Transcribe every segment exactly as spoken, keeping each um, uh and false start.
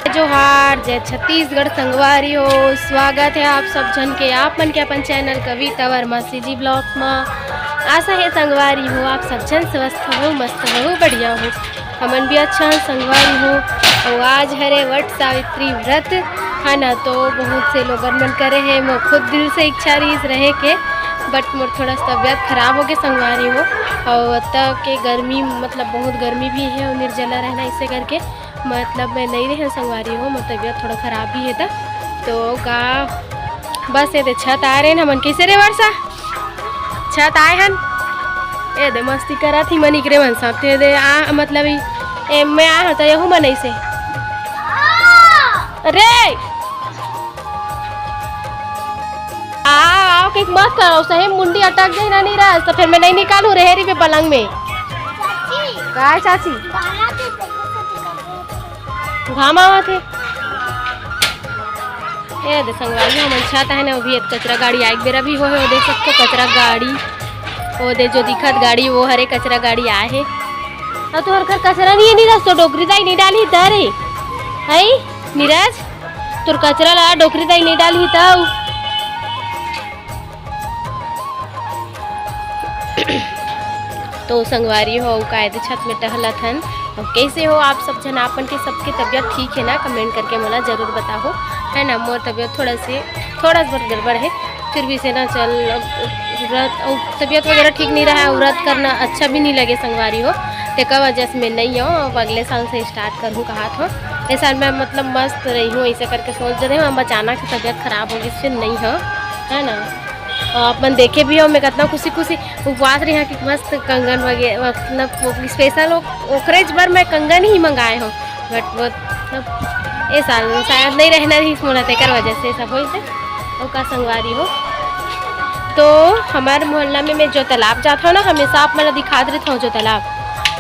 जोहार, जय छत्तीसगढ़ संगवारी हो। स्वागत है आप सब झन के, आप मन के अपन चैनल कविता वर्मा सीजी ब्लॉग्स म। आशा है संगवारी हो, आप सब झन स्वस्थ हो, मस्त हो, बढ़िया हो। हमन भी अच्छा हन संगवारी हो। अउ आज हरे वट सावित्री व्रत, है ना, तो बहुत से लोगन मन करे हे। मोर खुद दिल से इच्छा रहिस रहे के, but मोर थोड़ा सा तबीयत खराब हो गए संगवारी हो। अउ अत्ता के गर्मी, मतलब बहुत गर्मी भी है अउ निर्जला रहना, इसे करके मतलब मैं नहीं रहे संगवारी हो, मोर तबीयत थोड़ा खराब भी है त। तो का बस ये दे छत आए रहे हमन, कैसे रे वर्षा? छत आए हन, ए दे मस्ती करत ही मन इकरे मन साथे दे आ, मतलब ई, ए, मैं आ हूं त यहू मन ऐसे। अरे! आ, आओ, किक मत करो, सही मुंडी अटक जाए ना नीरज, तो फिर मैं नहीं निकालू रे हेरी पे पलंग में। चाची, काय चाची? बाहर के देखो तो दिखा दो। घाम आवत हे। ए दे संगवारी, हमन छत आहे ना, वो भी एक कचरा गाड़ी आए के बेरा भी हो, हो देख सकते हो, कचरा गाड़ी, वो दे जो दिखत गाड़ी, वो हरे कचरा गाड़ी आए हे। अउ तुहर घर कचरा नहीं है नीरज, तो डोकरी दाई नहीं डाली इधर है, है नीरज? तोर कचरा ला डोकरी दाई नहीं डालही तव। तो संगवारी हो, कायदे छत में टहलत हन। अउ कैसे हो आप सब झन? आपन के सबके तबीयत ठीक है ना? कमेंट करके मोला जरूर बताओ, है ना? मोर तबीयत थोड़ा से, थोड़ा सा बहुत गड़बड़ है, फिर भी से ना चल, अब व्रत, अउ तबीयत वगैरह ठीक नहीं रहा, व्रत करना अच्छा भी नहीं लगे संगवारी हो, तेकर वजह से मैं नहीं हूँ। अब अगले साल से स्टार्ट करूँ कहा था। ये साल मैं मतलब मस्त रही हूँ, ऐसे करके सोच रहे हूँ। अब अचानक से तबीयत खराब होगी, फिर नहीं हूँ, है ना? और अपन देखे भी हो, मैं कितना खुशी खुशी उपवास रही हूँ कि मस्त कंगन वगैरह, मतलब स्पेशल ओकरेज बर मैं कंगन ही मंगाए हूँ। But वो मतलब ए साल शायद नहीं रहना रहिस मोला, तेकर वजह से सब होइस हे। अउ का संगवारी हो, तो हमार मोहल्ला में मैं जो तालाब जात हूँ ना, हमेशा आप मन ला दिखात रहत हूँ जो तालाब,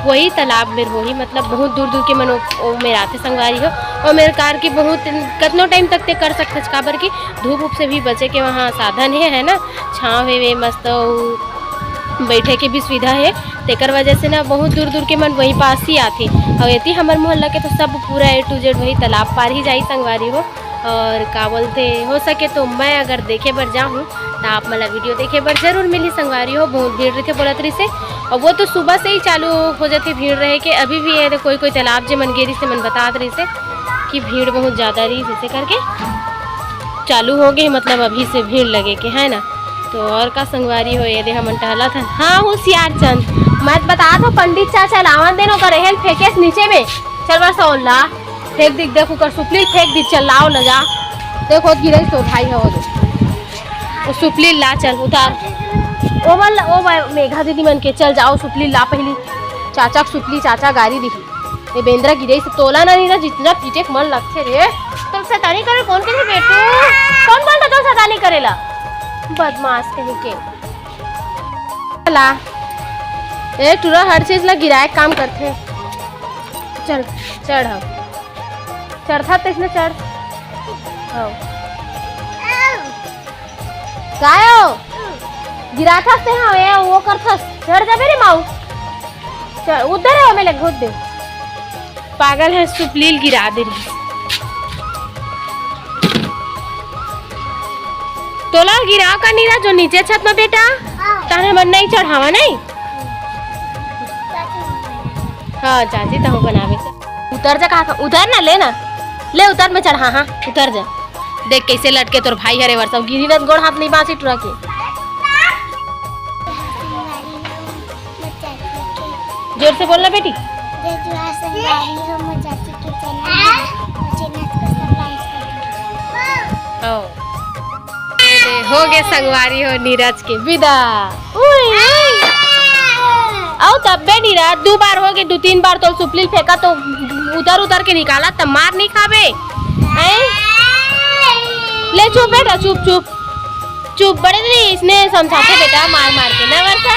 वही तालाब में वही मतलब बहुत दूर दूर के मन ओ, ओ मेर आथे संगवारी हो। और मेरे कार की बहुत कतनो टाइम तक ते कर सकत हस, काबर कि धूप उप से भी बचे के वहाँ साधन है, है ना, छाँव हे वे मस्त, अउ बैठे के भी सुविधा है, तेकर वजह से ना बहुत दूर दूर के मन वही पास ही आथे। और यदि हमार मोहल्ला के तो सब पूरा A to Z वही तालाब पार ही जाई संगवारी हो। और का बोलते, हो सके तो मैं अगर देखे बर जाहूँ तो आप मन ला वीडियो देखे बर जरूर मिली संगवारी हो। बहुत भीड़ रहिथे बोलत रहिसे, और वो तो सुबह से ही चालू हो जाथे भीड़ रहे के। अभी भी ये कोई कोई तालाब जे मन गे रहिसे मन बतात रहिसे कि भीड़ बहुत ज़्यादा रहिस, इसे करके चालू हो गए, मतलब अभी से भीड़ लगे के, है ना। तो और का संगवारी हो, ये दे हमन टहलत हन। हाँ होशियार चंद, मैं बतात हो पंडित चाचा लावन देन ओकर रहेल फेंकेस नीचे में। चल बस ओला फेंक दिख, देख ओकर सुपली फेंक दिख, चल लाओ ले जा। देखो गिरई तो भाई हो दे। वो सुपली ला चल उतार। ओ वाला, ओ वा-, मेघा दीदी मन के चल जाओ सुपली ला पहली। चाचा के सुपली चाचा गारी दिही। ये बेंदरा गिरई से तोला ना नहीं ना, जितना पीटे के मन लगथे रे। तुम शैतानी करे कौन के बेटू? कौन बोलता तुम शैतानी करेला? बदमाश कहीं के। ला। ए टुरा हर चीज ला गिराए के काम करथे। चल, चढ़ अब। चढ़था तेसने चढ़। हाँ। काय हो? गिराथस ते हाँ, ए वो करथस। चढ़ जाबे रे माऊ। चढ़, उधर है, मैं ले घोट दे। पागल है, सुपलील गिरा दे रही। तोला गिराव का नीरा जो नीचे छत में बेटा, हाँ। ताने मन नहीं चढ़ावा नहीं। हाँ चाची, तहु बनावे। उतर जा कहा, उतर ना, ले ना, ले उतर, मैं चढ़ा, हाँ, उतर जा। देख कैसे लटके तोर भाई हरे वर सब गिरी न गोड़ हाथ नहीं बांची टुरा के। जोर से बोलना बेटी। जय जुआ संगवारी हो, मोर चाची के चैनल में, मोर चैनल को सब्सक्राइब कर दो। ओ। ये दे, हो गए संगवारी हो नीरज के विदा। उई, उई। आओ तब बे नीरज, दो बार हो गए, दो तीन बार तो सुपली फेंका तो उतर उतर के निकाला, तब मार नहीं खाबे। हैं? ले चुप बेटा, चुप, चुप। चुप, बड़े नहीं, इसने समझाते बेटा, मार मार के ना वर्षा।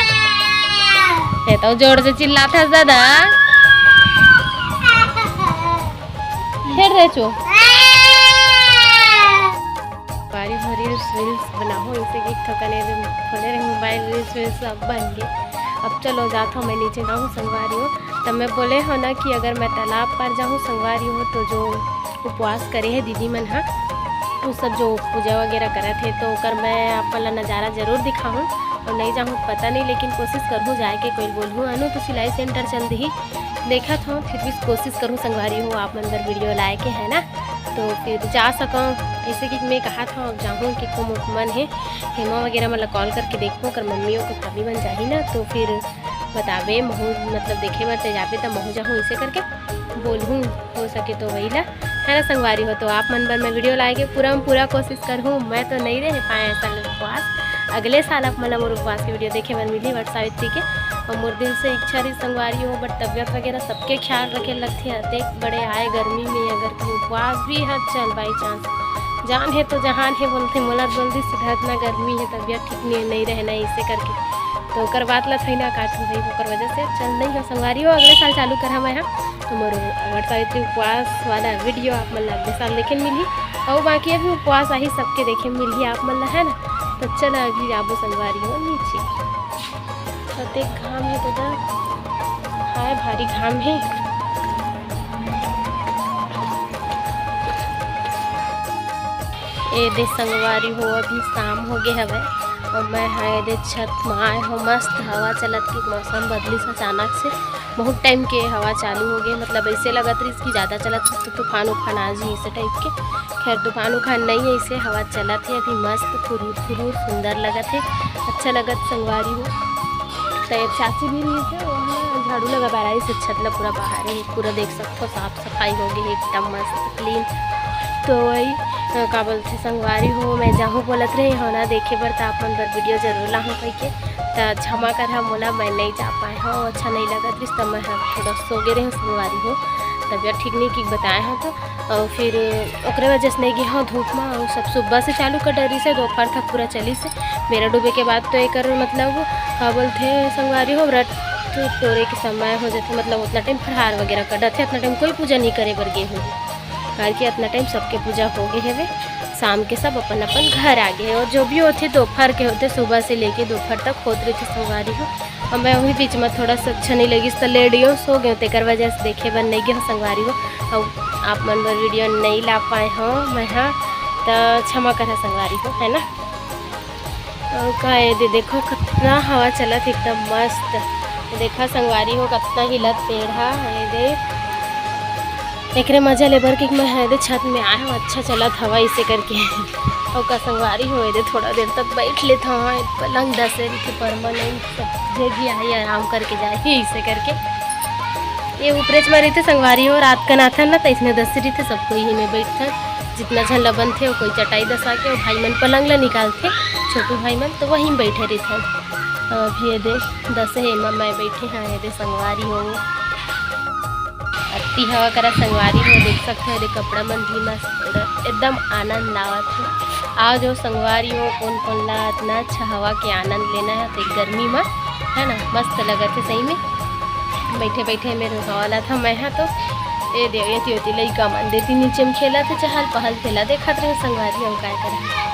ये तो जोर से चिल्लाता है दादा। फिर रे चुप। बारी भरी reels बनाओ, इसे एक ठो कने दिन खोले रहे मोबाइल, reels वील्स सब बन गए। अब चलो जात हूँ मैं नीचे, ना हूँ संगवारी हो। तब मैं बोले हव ना कि अगर मैं तालाब पार जाहूँ संगवारी हो, तो जो उपवास करे हे दीदी मन ह, वो सब जो पूजा वगैरह करत हे, तो ओकर मैं आप मन ला नज़ारा जरूर दिखाहूँ। और नहीं जाहूँ पता नहीं, लेकिन कोशिश करहूँ जाए के। कोई बोलहूँ अनु तो सिलाई सेंटर चल दिही, देखत हव, फिर भी कोशिश करहूँ संगवारी हो आप मन बर वीडियो लाए के, है ना। तो फिर जा सकव, ऐसे कि मैं कहा था अब जाहूँ कि को मन हे, हेमा वगैरह मन ला कॉल करके देखहूँ, ओकर मम्मी ओकर भाभी मन जाही ना, तो फिर बताबे महू, मतलब देखे बर ते जाबे त महू जाहूँ, ऐसे करके बोलहूँ, हो सके तो वही ला, है ना संगवारी हो। तो आप मन बर मैं वीडियो लाए के पूरा पूरा कोशिश करहूँ। मैं तो नहीं रह पाए ऐसा उपवास, अगले साल आप मन ला मोर उपवास के वीडियो देखे बर मिली वट सावित्री के। और मोर दिल से इच्छा रही संगवारी हो, but तबियत वगैरह सबके ख्याल रखे लगथे। अतेक बड़े आए गर्मी में अगर कोई उपवास भी है, चल by chance, जान हे तो जहान हे बोलथे, मोला बोल दी सीधा, इतना गर्मी हे, तबियत ठीक नहीं, नहीं रहना है, इसे करके। तो ओकर बात ला थोड़ी ना काटूँ भाई, ओकर वजह से चल नहीं हो संगवारी हो, अगले साल चालू करहा मैं हा। तो मोर वट सावित्री उपवास वाला वीडियो आप मन ला अगले साल देखे मिलही, और बाकी अभी उपवास आही, सबके देखे मिलही आप मन ला, है ना। तो चल अभी जाबो संगवारी हो नीचे। अतेक घाम हे दादा, हाय भारी घाम हे। ए दे संगवारी हो, अभी शाम हो गे हवय और मैं हा ए दे छत म आए हो। मस्त हवा चलत के, मौसम बदलिस अचानक से। बहुत टाइम के हवा चालू हो गे, मतलब ऐसे लगत रहिस कि ज़्यादा चलत रहिस तो तूफान उफान आ जी, ऐसे टाइप के। खैर तूफान उफान नहीं है, ऐसे हवा चलत हे अभी, मस्त फुरूर फुरूर सुंदर लगत हे, अच्छा लगत संगवारी हो। तो एक चाची भी रही थे, वो ना झाड़ू लगा पा रही है छत ला पूरा बाहर है, पूरा देख सकते हो साफ सफाई हो गई है एकदम मस्त क्लीन। तो वही अ, का बोलथे संगवारी हो, मैं जाहूँ बोलत रहे हो ना देखे बर, त आप मन बर वीडियो जरूर लाहूँ कह के। त क्षमा करहा मोला, मैं नहीं जा पाए हव, अच्छा नहीं लगत रहिस, त मैं ह थोड़ा सो गे रहे संगवारी हो, तबियत ठीक नहीं कि बताए हव तो। और फिर ओकरे वजह से नहीं गे हव धूप में, और सब सुबह से चालू कर डरिस हे, दोपहर तक पूरा चलिस हे। बेरा डूबे के बाद तो एकर मतलब का बोलथे संगवारी हो, व्रत तोड़े के समय हो जाथे, मतलब उतना टाइम फलहार वगैरह कर डरथे, उतना टाइम कोई पूजा नहीं करे बर गे होही, काहे कि इतना टाइम सबके पूजा हो गए हवे, शाम के सब अपन अपन घर आ गए। और जो भी होथे दोपहर के होथे, सुबह से लेके दोपहर तक होत रहिथे संगवारी हो। और मैं वही बीच में थोड़ा सा अच्छा नहीं लगिस त लेडियो सो गए, तेकर वजह से देखे बर नहीं गए संगवारी हो। और आप मन बर वीडियो नहीं ला पाए हो मैं हा, त क्षमा करहा संगवारी हो, है ना। और का ए दे देखो कितना हवा चलत एकदम मस्त। देखा संगवारी हो कितना हिलत पेड़ हा, ए दे एकरे मजा लेबर के मैं हा ए दे छत में आए हो, अच्छा चलत हवा इसे करके। और का संगवारी हो ए दे थोड़ा देर तक बैठ लेत हव, पलंग डसे रहिथे परमानेंट, सब जगी आई आराम करके जाही इसे करके। ये ऊपरेच में रहिथे संगवारी हो, रात कन आथन ना त इसने डसे रहिथे, सब कोई ही में बैठथन। जितना झन ला बनथे, वो कोई चटाई डसा के, वो भाई मन पलंग ला निकालथे, छोटू भाई मन, तो वहीं बैठे रहिथन। अभी ये दे डसे हे, एमा मैं बैठे हा, ये दे संगवारी हो, अत्ती हवा करा संगवारी हो, देख सकते हो, ये दे कपड़ा मन भी मस्त, पूरा एकदम आनंद आवत हे। आओ जो संगवारी हो, कौन कौन ला इतना अच्छा हवा के आनंद लेना है, तो गर्मी में, है ना, मस्त लगत हे सही में। बैठे बैठे मेरे हवा ला था मैं हा तो, ए देव, एती ओती लइका मन देती नीचे में खेलत हे, चहल पहल खेला देखत रहे संगवारी हो, काय करे।